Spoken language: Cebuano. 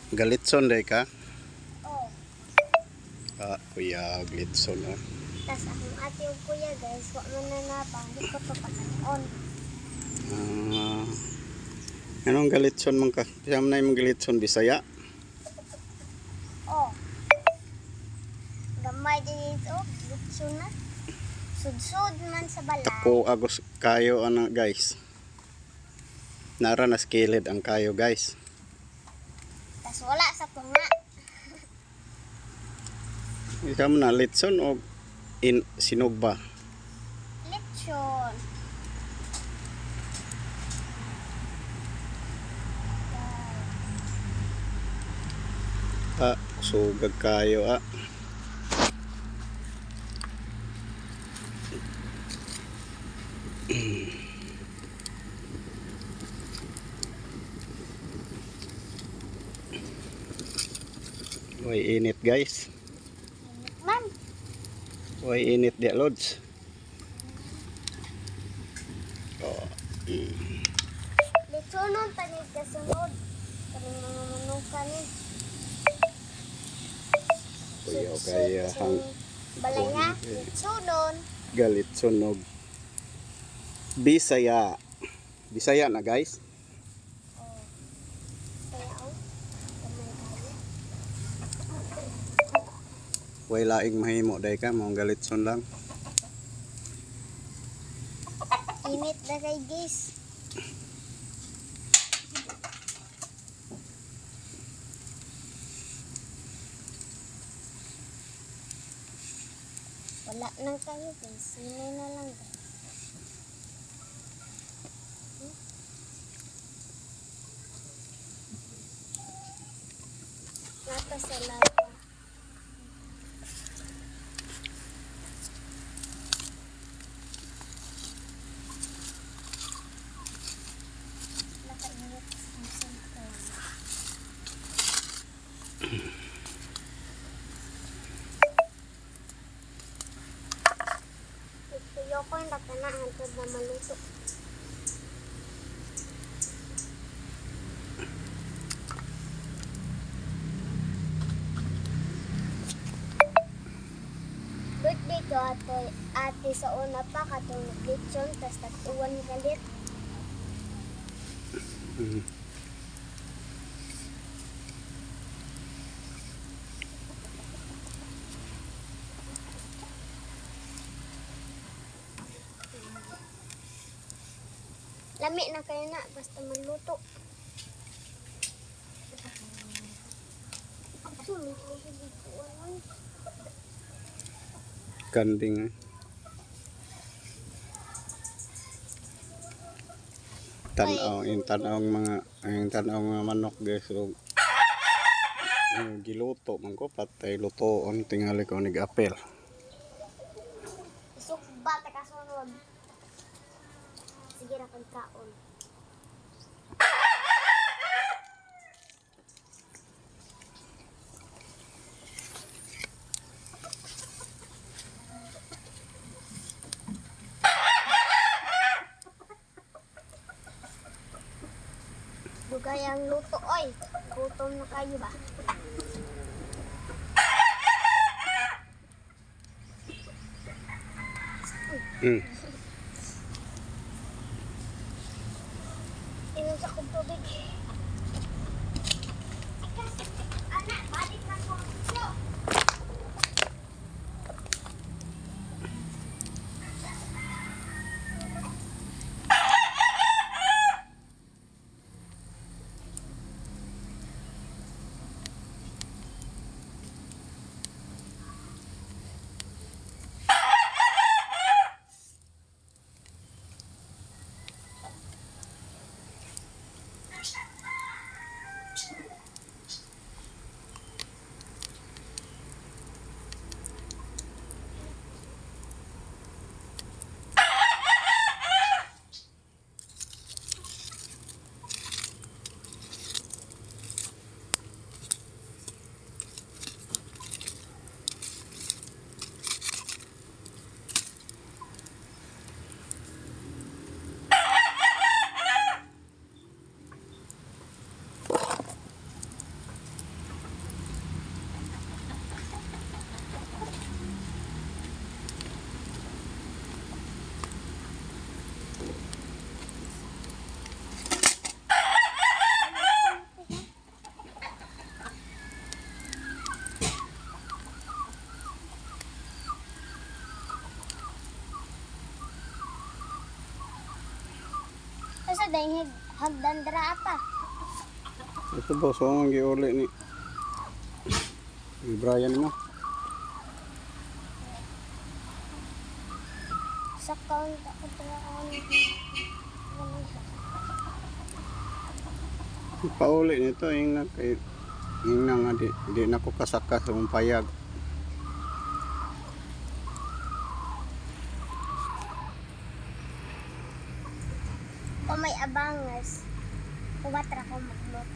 Galitson day ka? Oh. Ah, kuya, litson oh. Tas akong ate ug kuya, guys, wa man na nabang, di ko to pakaon. Ah, anong galitson man ka? Siya man na imong galitson Bisaya? Oh. Gamay din ito, litson na. Sudsud man sa balay. Tako agos kayo ana, guys. Nara na skilled ang kayo, guys. Tas wala sa tunga. Ikaw mo na litson o in sinugba? Lechon. Ah, sugag kayo ah. Uy, init, guys. Init man. Uy, init di lods. Oh. Lechonon tanig kasunod. Kaning mga manukan ni. Kuya, kaya hang Balay ha. Lechonon. Galit sunog. Bisaya. Bisaya na, guys. Oh. Kaya oh. Gamay kayo. Way laing mahimo day ka, mong galitson lang. Init na kay, guys. Wala nang kayo, guys. Sinay na lang, guys. Nata sa lava. Nakainit ang cellphone. Ayoko na kana hantod na maluto. Birthday ko ate, ate sa una pa katong naglitsyon tas tag-uwan galit. Lami na kayo na basta maluto. Kanding eh. Tanaw, yung tanaw mga yung tanaw mga manok, guys. So, yung giluto man ko patay lutoon tingali ko nag-apel. Isukba ta kasunod. Sige ra kag kaon. Dugay ang luto oy. Gutom na kayo ba? Inom sa kong tubig. Anak, balik na ko. Dahil hagdan dra pa. Ito boss, oh, ang giuli ni Brian mo. Sa count ako dra. Pauli nito yung na kay yung na nga di na ko kasaka sa mong payag. O may abangas. Kuwatra ko magluto.